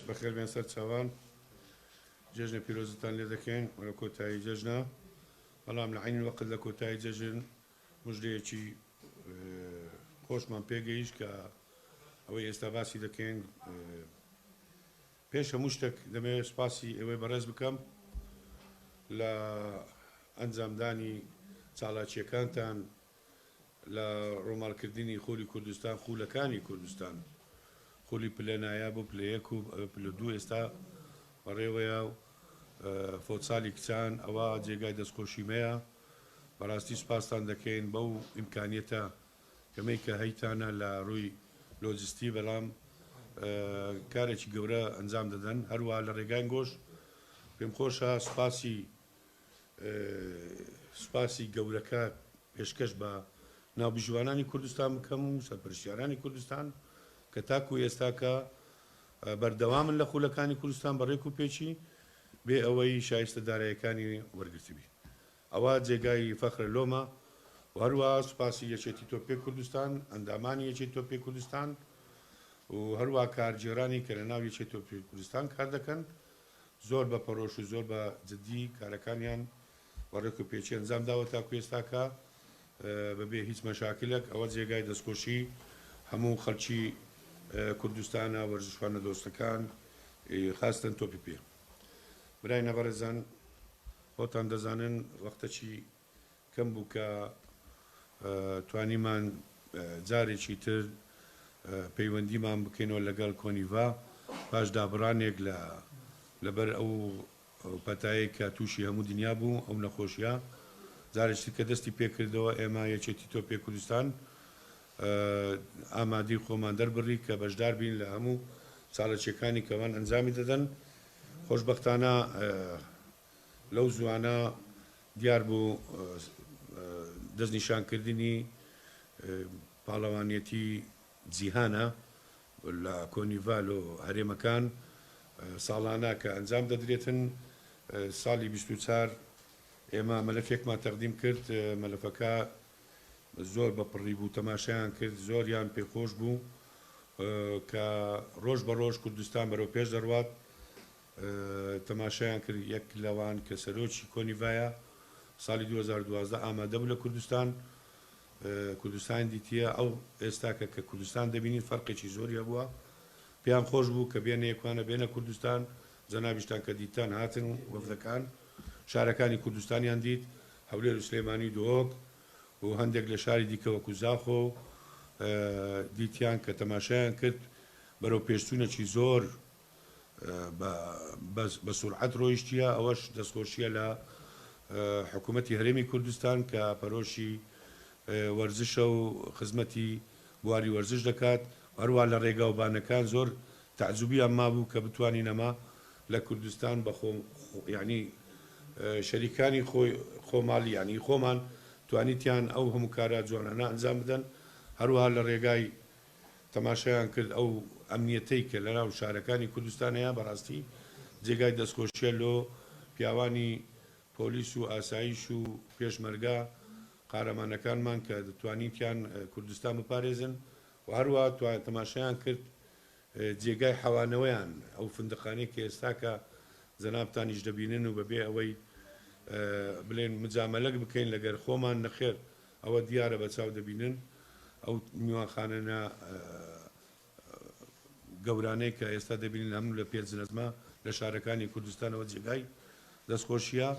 بەخێربێن سەر چاوان، جەژنە پیرۆزتان لێ دەکەین و لە کۆتایی جەژنە، بەڵام لە عەینی وەقت لە کۆتایی جەژن مژدەیەکی خۆشمان پێگەیشت کە ئەوەی ئێستا باسی دەکەین. پێش هەموو شتێک دەمەوێت سوپاسی ئێوەی بەڕێز بکەم لە ئەنجامدانی چالاکییەکانتان لە ڕۆماڵکردنی خولی کوردستان، خولەکانی کوردستان، خولی پلە نایاب و پلە یەک و پلە دوو ئێستا بەڕێوەیە و فۆتسالی کچان، ئەوە جێگای دەستخۆشیمەیە. بەڕاستی سوپاستان دەکەین بەو ئیمکانیەتە کەمەی کە هەیتانە لە ڕووی لۆجستی، بەڵام کارێکی گەورە ئەنجام دەدەن. هەروەها لە ڕێگای گۆش پێم خۆشە سوپاسی سوپاسی گەورەکە پێشکەش بە ناوبژیوانانی کوردستان بکەم و سەرپەرشتیارانی کوردستان کە تاکو ئێستاکە بەردەوامن لە خولەکانی کوردستان بە ڕێک و پێکی بێ ئەوەی شایستە دارایەکانی وەرگرتبی. ئەوە جێگای فەخرە لۆمە و هەروەها سوپاسی یەکێتی تۆپی کوردستان، ئەندامانی یەکێتی تۆپی کوردستان و هەروەها کارگێرانی کە لە ناو یەکێتی تۆپی کوردستان کار دەکەن زۆر بە پەرۆش و زۆر بە جدی کارەکانیان بە ڕێک و پێکی ئەنجام داوە تاکو ئێستاکە بە بێ هیچ مەشاکلێک. ئەوە جێگای دەستخۆشی هەموو خەڵکی کوردستانە، وەرزشوانە دۆستەکان، خاستەن تۆپی پێ. براینە بەڕێزان خۆتان دەزانن وەختەکی کەم بوو کە توانیمان جارێکی تر پەیوەندیمان بکەینەوە لەگەڵ کۆنیڤا پاش دابڕانێک لە لەبەر ئەو پەتایەی کە تووشی هەموو دنیا بوو، ئەو نەخۆشیە جارێکی تر کە دەستی پێکردەوە ئێمە یەکێتی تۆپی کوردستان ئامادەی خۆمان دەربڕی کە بەشدار بین لە هەموو چاالکیەکانی کە ئەوان ئەنجامی دەدەن. خۆشبەختانە لەو زووانە دیار بوو دەستنیشانکردنی پاڵەوانیەتی جیهانە لە کۆنیڤا لۆ هەرێمەکان ساڵانە کە ئەنجام دەدرێتن. ساڵی 24 ئێمە مەلەفێکمان تەقدیم کرد، مەلەفەکە زۆر بە پڕی بوو، تەماشایان کرد زۆریان پێخۆش بوو کە ڕۆژ بە ڕۆژ کوردستان بەرەو پێش دەڕوات. تەماشایان کرد یەک لەوان کە سەرۆکی کۆنیڤایە ساڵی 2012 ئامادە بوو لە کوردستان، کوردستان دیتیە. ئەو ئێستاکە کە کوردستان دەبینین فەرقێکی زۆری هەبووە. پێیان خۆش بوو کە بێنە یەکوانە بێنە کوردستان. جەنابیشتان کە دیتان هاتن وەفدەکان شارەکانی کوردستانیان دیت، هەولێر و سلێمانی و دهۆک و هەندێک لە شاری دیکە وەکو زاخۆ دیتیان کە تەماشایان کرد بەرەو پێشچوونێکی زۆر بە سورعەت ڕۆیشتیە. ئەوەش دەستخۆشیە لە حکوومەتی هەرێمی کوردستان کە پەرۆشی وەرزشە و خزمەتی بواری وەرزش دەکات. هەروە لە ڕێگا و بانەکان زۆر تەعجوبیان مابوو کە بتوانین ئەمە لە کوردستان بە خۆ یعنی شەریکانی خۆی خۆماڵی یعنی خۆمان توانیتیان ئەو هەموو کارە جوانانە ئەنجام بدەن. هەروەها لە ڕێگای تەماشایان کرد ئەو ئەمنیەتەی کە لەناو شارەکانی کوردستان هەیە بەڕاستی جێگای دەستخۆشیە لۆ پیاوانی پۆلیس و ئاسایش و پێشمەرگە قارەمانەکانمان کە توانیتیان کوردستان بپارێزن و هەروەها تەماشایان کرد جێگای حەوانەوەیان ئەو فندقانەی کە ئێستاکە جەنابتانیش دەبینن و بەبێ ئەوەی بلێن مجامەلەک بکەین لەگەر خۆمان، نەخێر ئەوە دیارە بە چاو دەبینن ئەو میوانخانەنە گەورانەی کە ئێستا دەبینن هەموو لە پێنج نەزمە لە شارەکانی کوردستانەوە جێگای دەستخۆشیە.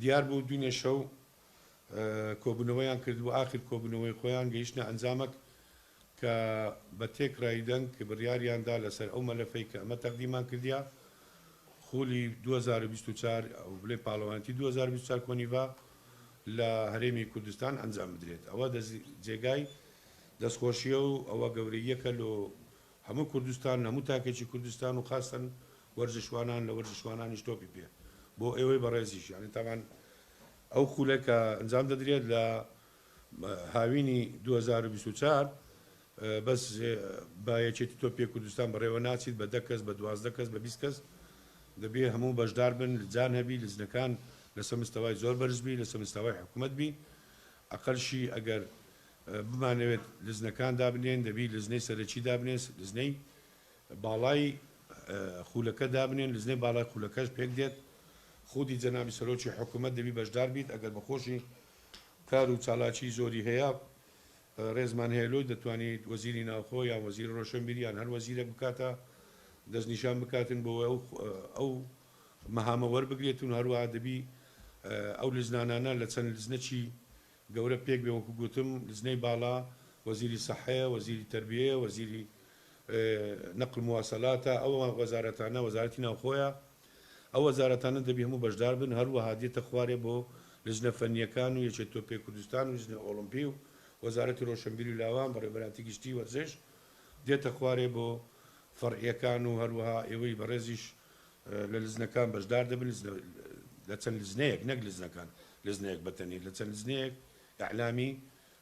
دیار بوو دوینێ شەو کۆبوونەوەیان کردبوو، ئاخر کۆبوونەوەی خۆیان گەیشتنە ئەنجامەک کە بە تێکرای دەنگ بڕیاریان دا لەسەر ئەو مەلەفەی کە ئەمە تەقدیمان کردیە خولی 2024 ئەو بڵێ پاڵەوانێتی 2024 کۆنیڤا لە هەرێمی کوردستان ئەنجام بدرێت. ئەوە جێگای دەستخۆشیە و ئەوە گەورەییەکە لۆ هەموو کوردستان، هەموو تاکێکی کوردستان و خاستەن وەرزشوانان، لە وەرزشوانانیش تۆپی پێ بۆ ئێوەی بەڕێزیش. یانی تاوان ئەو خولە کە ئەنجام دەدرێت لە هاوینی 2024 بەس بە یەکێتی تۆپی کوردستان بەڕێوە ناچیت، بە 10 کەس، بە 12 کەس، بە 20 کەس، دەبێ هەموو بەشدار بن، لجان هەبی، لجنەکان لەسەر مستەوای زۆر بەرز بی، لەسەر مستەوای حکوومەت بی. ئەقەلشی ئەگەر بمانەوێت لجنەکان دابنێن دەبی لجنەی سەرەکی دابنێن، لجنەی باڵای خولەکە دابنێن، لجنەی باڵای خولەکەش پێک دێت، خودی جەنابی سەرۆکی حکوومەت دەبی بەشدار بیت، ئەگەر بەخۆشی کار و چالاکی زۆری هەیە ڕێزمان هەیە لۆی، دەتوانیت وەزیری ناوخۆ یان وەزیری ڕۆشنبیری یان هەر وەزیرێک بکاتە دەستنیشان بکاتن بۆ ئەو ئەو مەهامە وەربگرێتن و هەروەها دەبی ئەو لجنانانە لە چەند لجنەکی گەورە پێک بێ وەکو گوتم لجنەی باڵا وەزیری سەحەیە وەزیری تەربیەیە وەزیری نەقل مواسەلاتە ئەو وەزارەتانە وەزارەتی ناوخۆیە ئەو وەزارەتانە دەبی هەموو بەشدار بن هەروەها دێتە خوارێ بۆ لجنە فەنیەکان و یەکێتی تۆپێ کوردستان و لجنەی ئۆڵۆمپی و وەزارەتی ڕۆشنبیری و لاوان بەڕێوەبەرایەتی گشتی وەرزش دێتە خوارێ بۆ فەرعیەکان و هەروەها ئێوەی بەڕێزیش لە لجنەکان بەشدار دەبن لە چەند لجنەیەک نەک لجنەکان لجنەیەک بەتەنی لە چەند لجنەیەک ئیعلامی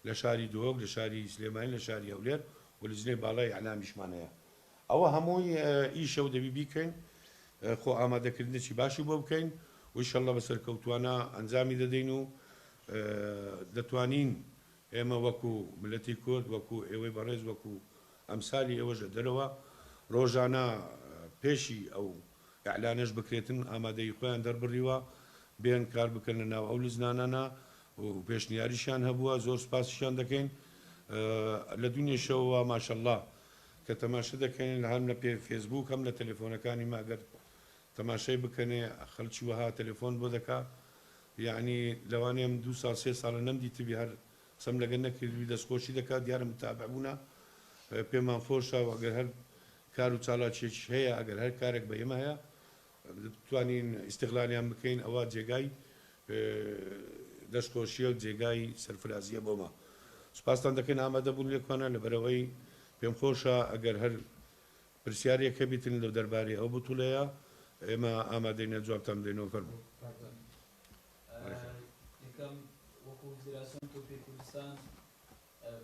لە شاری دهۆک لە شاری سلێمانی لە شاری هەولێر و لجنەی باڵای ئیعلامیشمان هەیە ئەوە هەمووی ئیشە و دەبی بیکەین خۆ ئامادەکردنێکی باشی بۆ بکەین و ئیشەڵڵا بە سەرکەوتوانە ئەنجامی دەدەین و دەتوانین ئێمە وەکو ملەتی کورد وەکو ئێوەی بەڕێز وەکو ئەمسالی ئێوەش لە دەرەوە ڕۆژانە پێشی ئەو ئیعلانەش بکرێتن ئامادەیی خۆیان دەربڕیوە بێن کار بکەن لە ناو ئەو لجنانانە و پێشنیاریشیان هەبووە زۆر سپاسیشیان دەکەین لە دونیێ شەوەوە ماشەڵڵا کە تەماشە دەکەین هەم لە پێ فێسبووک هەم لە تەلەفۆنەکانی مە ئەگەر تەماشای بکەنێ خەلکی وەها تەلەفۆن بۆ دەکا یەعنی لەوانەیە من دوو ساڵ سێ ساڵە نەمدیتبی هەر قسەم لەگەل نەکردبی دەستخۆشی دەکات دیارە متابع بوونە پێمان خۆشە و ئەگەر هەر کار و چالاکیەکیش هەیە ئەگەر هەر کارێک بە ئێمە هەیە بتوانین ئیستغلالیان بکەین ئەوە جێگای دەستخۆشیە و جێگای سەرفرازیە بۆمە سوپاستان دەکەین ئامادە بوون لێکوانە لەبەرئەوەی پێم خۆشە ئەگەر هەر پرسیارێک هەبیتن لە دەربارەی ئەو بتوڵەیە ئێمە ئامادەینە جوابتان بدەینەوە فەرموو. یەکەم وەکو فیدراسیۆن تۆپی کوردستان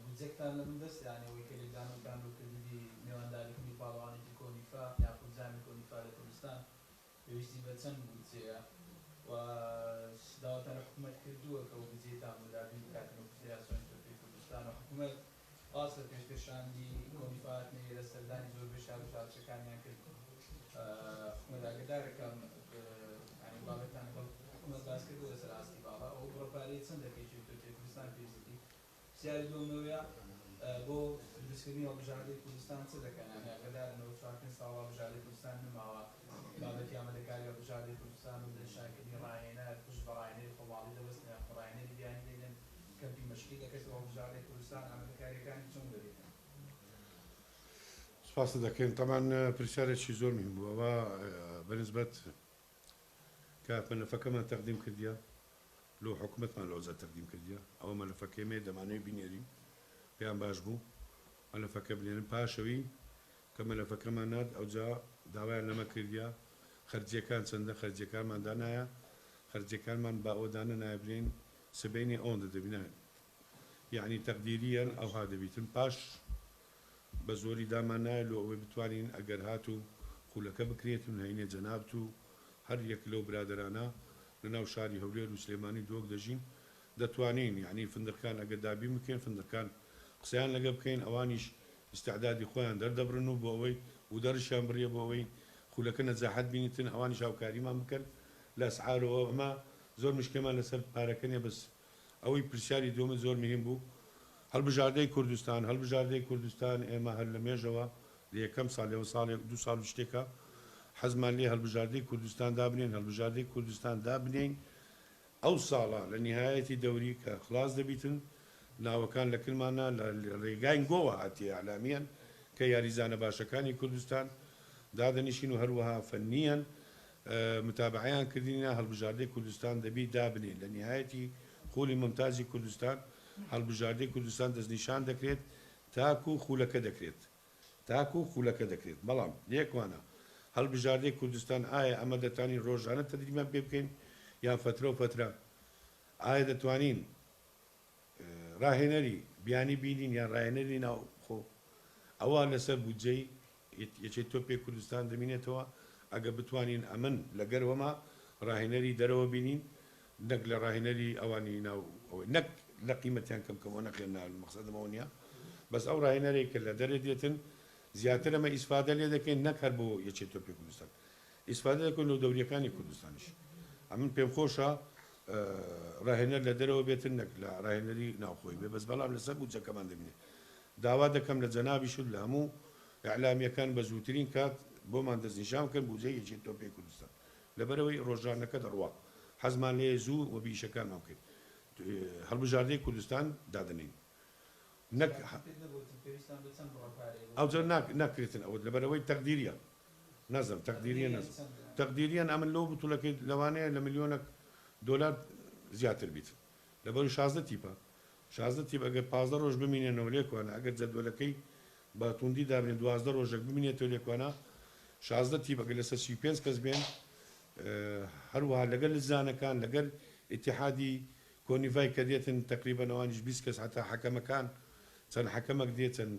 بودجەکتان لە بن دەست یانی ئەوەی کە لێکدانەوەتان بۆ کردبی مێوانداریکردنی پاڵەوانێتی کۆنیفا یاخود جامی کۆنیفا لە کوردستان پێویستی بە چەند بودجەیە و داواتان لە حکومەت کردووە کە ئەو بودجەیەتان بۆ دابین بکاتن وەکو فیدراسیۆنی تۆپی کوردستان و حکومەت ڕاستە پێشتر شاندی کۆنیفا هاتنە ئێرە سەردانی زۆربەی شار و شارۆچکەکانیان کرد حکومەت ئاگەدارە کە یانی بابەتتان لەگەڵ حکومەت باس کردووە لەسەر ئاستی باڵا ئەو بڕە پارەیە چەندە کە یەکێتی تۆپی کوردستان پێویستیەتی پرسیاری دووەم ئەوەیە بۆ دروستکردنی هەڵبژاردەی کوردستان چ دەکەن یانی ئاگەدارن ئەوە چوار پێنج ساڵە هەڵبژاردەی کوردستان نەماوە بابەتی ئامادەکاری هەڵبژاردەی کوردستان و دەستنیشانکردنی ڕاهێنەر پشت بە ڕاهێنەری خۆماڵی دەبەستن یاخود ڕاهێنەری بیانی دەگرن کەمپی مەشقی دەکرێتەوە هەڵبژاردەی کوردستان ئامادەکارییەکانی چۆن دەبینن؟ سوپاست دەکەین تەبعەن پرسیارێکی زۆر مهم بوو ئەوە بەنسبەت کە مەلەفەکەمان تەقدیم کردیە لۆ حکومەتمان لۆزە تەقدیم کردیە ئەوە مەلەفەکەی مێ دەمانەوێ بینێرین پێیان باش بوو مەلەفەکە بنێرن پاشەوی کە مەلەفەکەمان نارد ئەوجا داوایان لەمە کردیە خەرجیەکان چەندە خەرجیەکانمان دانایە خەرجیەکانمان با ئەوە دانەنایە بلێین سبەینێ ئەوەندە دەبی نا یەعنی تەقدیریەن ئەوها دەبیتن پاش بە زۆری دامان نایە لۆ ئەوەی بتوانین ئەگەر هاتوو خولەکە بکرێتن هەینێ جەنابت و هەر یەک لەو برادەرانە لە ناو شاری هەولێر و سلێمانی و دهۆک دەژین دەتوانین یەعنی فندقکان ئەگەر دابین بکەین فندقکان قسەیان لەگە بکەین ئەوانیش ئیستعدادی خۆیان دەردەبڕن و بۆ ئەوەی و دەرشیان بڕیە بۆ ئەوەی خولەکە نەجاحەت بینیتن ئەوانیش هاوکاریمان بکەن لە ئەسعارەوە ئەمە زۆر مشکێمان لەسەر پارەکە نیە بەس ئەوەی پرسیاری دووەمت زۆر مهم بوو هەڵبژاردەی کوردستان هەڵبژاردەی کوردستان ئێمە هەر لە مێژەوە لە یەکەم ساڵ لەوە ساڵێک دوو ساڵ و شتێکە حەزمان لێ هەڵبژاردەی کوردستان دابنێن هەڵبژاردەی کوردستان دابنێین ئەو ساڵە لە نیهایەتی دەوری کە خلاص دەبیتن ناوەکان لە کنمانە لە ڕێگاین گۆوە هاتیە ئیعلامیەن کە یاریزانە باشەکانی کوردستان دادەنیشین و هەروەها فەنیەن متابەعەیان کردینە هەڵبژاردەی کوردستان دەبی دابنێ لە نیهایەتی خولی ممتازی کوردستان هەڵبژاردەی کوردستان دەستنیشان دەکرێت تاکو خولەکە دەکرێت تاکو خولەکە دەکرێت بەڵام لێکوانە هەڵبژاردەی کوردستان ئایا ئەمە دەتوانین ڕۆژانە تەدریبیان پێ بکەین یان فەترە و فەترە ئایا دەتوانین ڕاهێنەری بیانی بینین یان ڕاهێنەری ناوخۆ ئەوە لەسەر بودجەی یەکێتی تۆپی کوردستان دەمینێتەوە ئەگەر بتوانین ئەمن لە گەروەما ڕاهێنەری دەرەوە بینین نەک لە ڕاهێنەری ئەوانی ناو ئەوەی نەک لە قیمەتیان کەم کەمەوە نەخێر نا مەقسەدم ئەوە نیە بەس ئەو ڕاهێنەرەی کە لە دەرێ دێتن. زیاتر ئەمە ئیسفادە لێ دەکەین نەک هەر بۆ یەکێتی تۆپی کوردستان ئیسفادە دەکەین لۆ دەوریەکانی کوردستانیش. ئەمن پێم خۆشە ڕاهێنەر لە دەرەوە بێتن نەک لە ڕاهێنەری ناوخۆی بێ بەس بەڵام لەسەر بودجەکەمان دەبینێ. داوا دەکەم لە جەنابیشت لە هەموو ئیعلامیەکان بە زووترین کات بۆمان دەستنیشان بکەن بودجەی یەکێتی تۆپی کوردستان. لەبەرئەوەی ڕۆژانەکە دەڕوا حەزمان لێیە زوو وەبی ئیشەکانمان بکەین هەڵبژاردەی کوردستان دادەنێین نەک ئەوجا ناکرێتن ئەوەت لەبەرئەوەی تەقدیریە نازم تەقدیریە نازم تەقدیریان ئەمن لۆ بتولەکەی لەوانەیە لە ملیۆنەک دۆلار زیاتر بیت لەبەری 16 تیپە 16 تیپ ئەگەر 15 ڕۆژ بمینێنەوە لێکوانە ئەگەر جەدوەلەکەی بە توندی دابنێن 12 ڕۆژێک بمینێتەوە لێکوانە 16 تیپ ئەگەر لەسەر 35 کەس بێن هەروەها لەگەل لجنانەکان لەگەل ئیتیحادی کۆنیڤای کە دێتن تەقریبەن ئەوانیش 20 کەس هەتا حەکەمەکان چەند حەکەمەک دێ چەند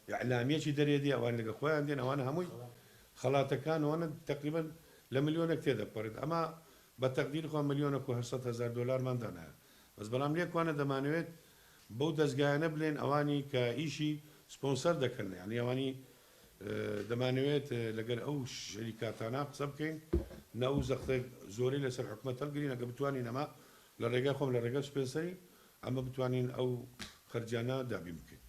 ئیعلامیەکی دەرێ دێ ئەوان لەگە خۆیان دێن ئەوانە هەمووی خەڵاتەکان ئەوانە تەقریبەن لە ملیۆنێک تێدەپەڕێت ئەما بە تەقدیر خوا ملیۆنەک و 800 هەزار دۆلارمان دانایە بەس بەڵام لێکوانە دەمانەوێت بەو دەزگایانە بلێن ئەوانی کە ئیشی سپۆنسەر دەکەن یانی ئەوانی دەمانەوێت لەگەر ئەو شەریکاتانە قسە بکەین نە ئەو زەختە زۆرەی لەسەر حکومەت هەڵگرین ئەگە بتوانین ئەمە لە ڕێگای خۆم لە ڕێگای سپێنسەری ئەمە بتوانین ئەو خەرجیانە دابین بکەین.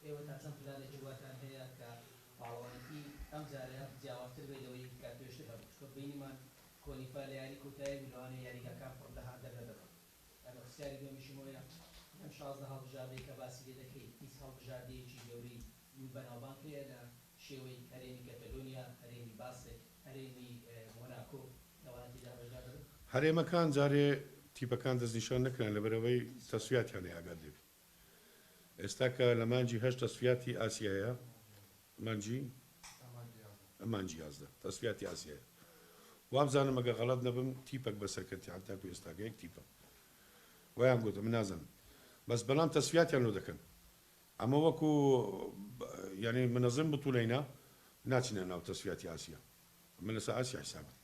ئێوە تا چەند پلانێکی واتان هەیە کە پاڵەوانێتی ئەم جارە جیاوازتر بێت لەوەی کە پێشتر هەبوو؟ چونکە بینیمان کۆنیفا لە یاری کۆتایی بوو لەوانەیە یاریگاکان پڕ لە هاندەر نەدەبوون. ئەمە پرسیاری دووەمیشم ئەوەیە لەم 16 هەڵبژاردەی کە باسی لێ دەکەی هیچ هەڵبژاردەیەکی گەورەی بەناوبانگ هەیە لە شێوەی هەرێمی کەتەلۆنیا، هەرێمی باسک، هەرێمی مۆناکۆ لەوانە تێدا بەشدار دەبن؟ هەرێمەکان جارێ تیپەکان دەستنیشان نەکران لەبەرئەوەی تەسفیاتیان هەیە ئاگات لێبێ. ئێستا کە لە مانگی هەشت تەسفیاتی ئاسیایە، مانگی مانگی 11 تەسفیاتی ئاسیایە، وابزانم ئەگەر غەڵەت نەبم تیپەک بەسەرکەتی هەتاکو ئێستاکە یەک تیپە وایان گوت من نازانم بەس بەڵام تەسفیاتیان لۆ دەکەن ئەمە وەکو یعنی منەزم بتولەینە ناچینە ناو تەسفیاتی ئاسیا. من لەسەر ئاسیا حیسابم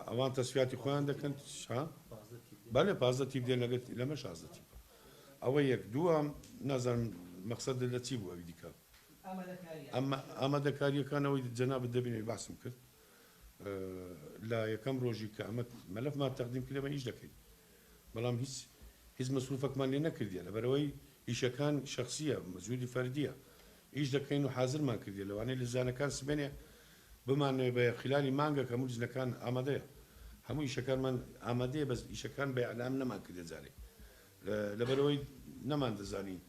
ئەوان تەسفیاتی خۆیان دەکەن ها بەێ 15 تیپ دێن لەگەت لەمە 16 تیپ ئەوە یەک دووەم نازانم مەقسەد لە چی بوو ئەوی دیکە ئەمە ئامادەکاریەکانەوەی جەنابت دەبینی باسم کرد لە یەکەم ڕۆژی کە ئەمە مەلەفمان تەقدیم کرد ئەمە ئیش دەکەین بەڵام هیچ هیچ مەسروفەکمان لێ نەکردیە لەبەرەوەی ئیشەکان شەخسیە مەجهودی فەردیە ئیش دەکەین و حازرمان کردیە لەوانەیە لجانەکان سبەینێ بمانەوێ بە خلالی مانگەک هەموو لجنەکان ئامادەیە هەموو ئیشەکانمان ئامادەیە بەس ئیشەکان بە ئیعلام نەمان کردیە جارێ لەبەرئەوەی نەمان دەزانی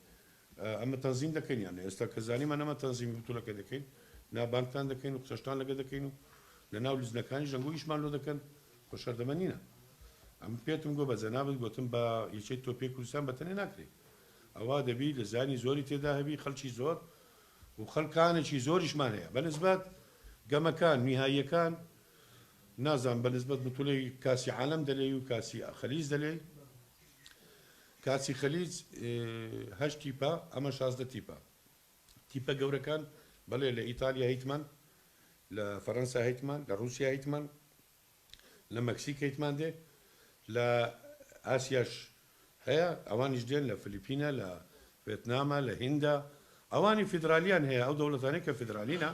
ئەمە تەنزیم دەکەین یان ئێستا کە زانیمان ئەمە تەنزیمی بتولەکە دەکەین نا بانگتان دەکەین و قسەشتان لەگە دەکەین و لە ناو لجنەکانیش دەنگۆ ئیشمان لۆ دەکەن خۆ شەردەمە نینە ئەمن پێتم گۆ بە جەنابت گۆتم بە یەکێتی تۆپێی کوردستان بە تەنێ ناکرێ ئەوە دەبی لزانی زۆری تێدا هەبی خەلکی زۆر و خەلکانێکی زۆریشمان هەیە بە نسبەت گەمەکان نیهاییەکان نازانم بە نسبەت بتولەی کاسی عالەم دەلێی و کاسی خەلیج دەلێی کاسی خەلیج هەشت تیپە ئەمە 16 تیپە تیپە گەورەکان بەڵێ لە ئیتالیا هیتمان لە فەرەنسا هیتمان لە رووسیا هیتمان لە مەکسیک هەیتمان دێ لە ئاسیاش هەیە ئەوانیش دێن لە فلیپینە لە ڤێتنامە لە هیندا ئەوانی فیدرالیان هەیە ئەو دەوڵەتانەی کە فیدرالینە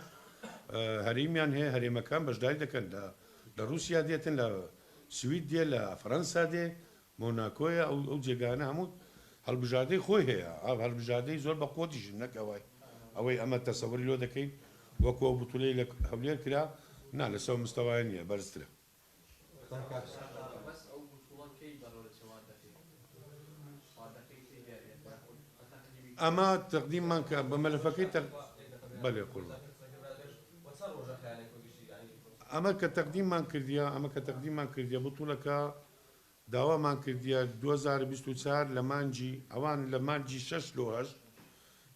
هەریمیان هەیە هەرێمەکان بەشداری دەکەن لە لە رووسیا دێتن لە سوید دێ لە فەرەنسا دێ مۆناکۆیە ئەو ئەو جێگانە هەموو هەڵبژاردەی خۆی هەیە ئەو هەڵبژاردەی زۆر بە قوتیشن نەک ئەوای ئەوەی ئەمە تەسەوری لۆ دەکەین وەکو ئەو بتولەی لە هەولێر کرا نا لەسەر مستەوایە نییە بەرزترە. ئەمە تەقدیممان کە بە مەلەفەکەی تەق بەلێ قوربان ئەمە کە تەقدیممان کردیە ئەمە کە تەقدیممان کردیە بتولەکە داوامان کردیە 2024 لە مانگی ئەوان لە مانگی شەش لۆ هەشت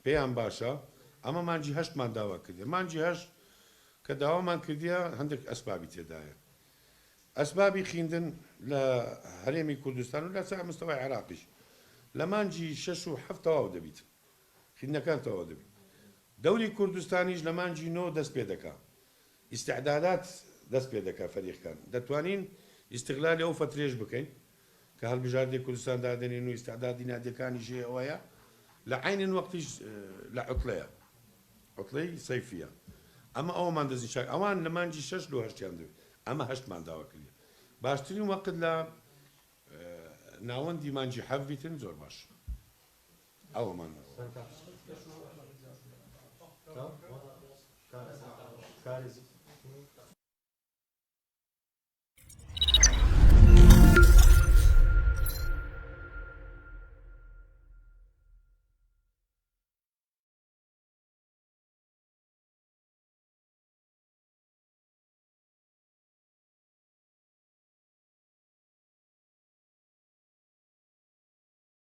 پێیان باشە ئەمە مانگی هەشتمان داوا کردیە مانگی هەشت کە داوامان کردیە هەندێک ئەسبابی تێدایە ئەسبابی خیندن لە هەرێمی کوردستان و لە سەر مستەوای عێراقیش لە مانگی شەش و حەفت تەواو دەبیت خیندنەکان تەواو دەبیت. دەوری کوردستانیش لە مانگی نۆ دەست پێ دەکا ئیستعدادات دەست پێ دەکا فەریقکان دەتوانین ئیستغلالی ئەو فەترەیەش بکەین کە هەڵبژاردەی کوردستان دادەنێن و ئیستعدادی نادیەکانیش هەیە ئەوەیە لە عەینن وەقتیش لە عوتڵەیە عوتڵەی سەیفیە ئەمە ئەوەمان دەستنیشان ئەوان لە مانگی شەش لۆ هەشتیان دەوێت ئەمە هەشتمان داوا کردیە باشترین وەقت لە ناوەندی مانگی حەفت بیتن زۆر باش ئەوەمان.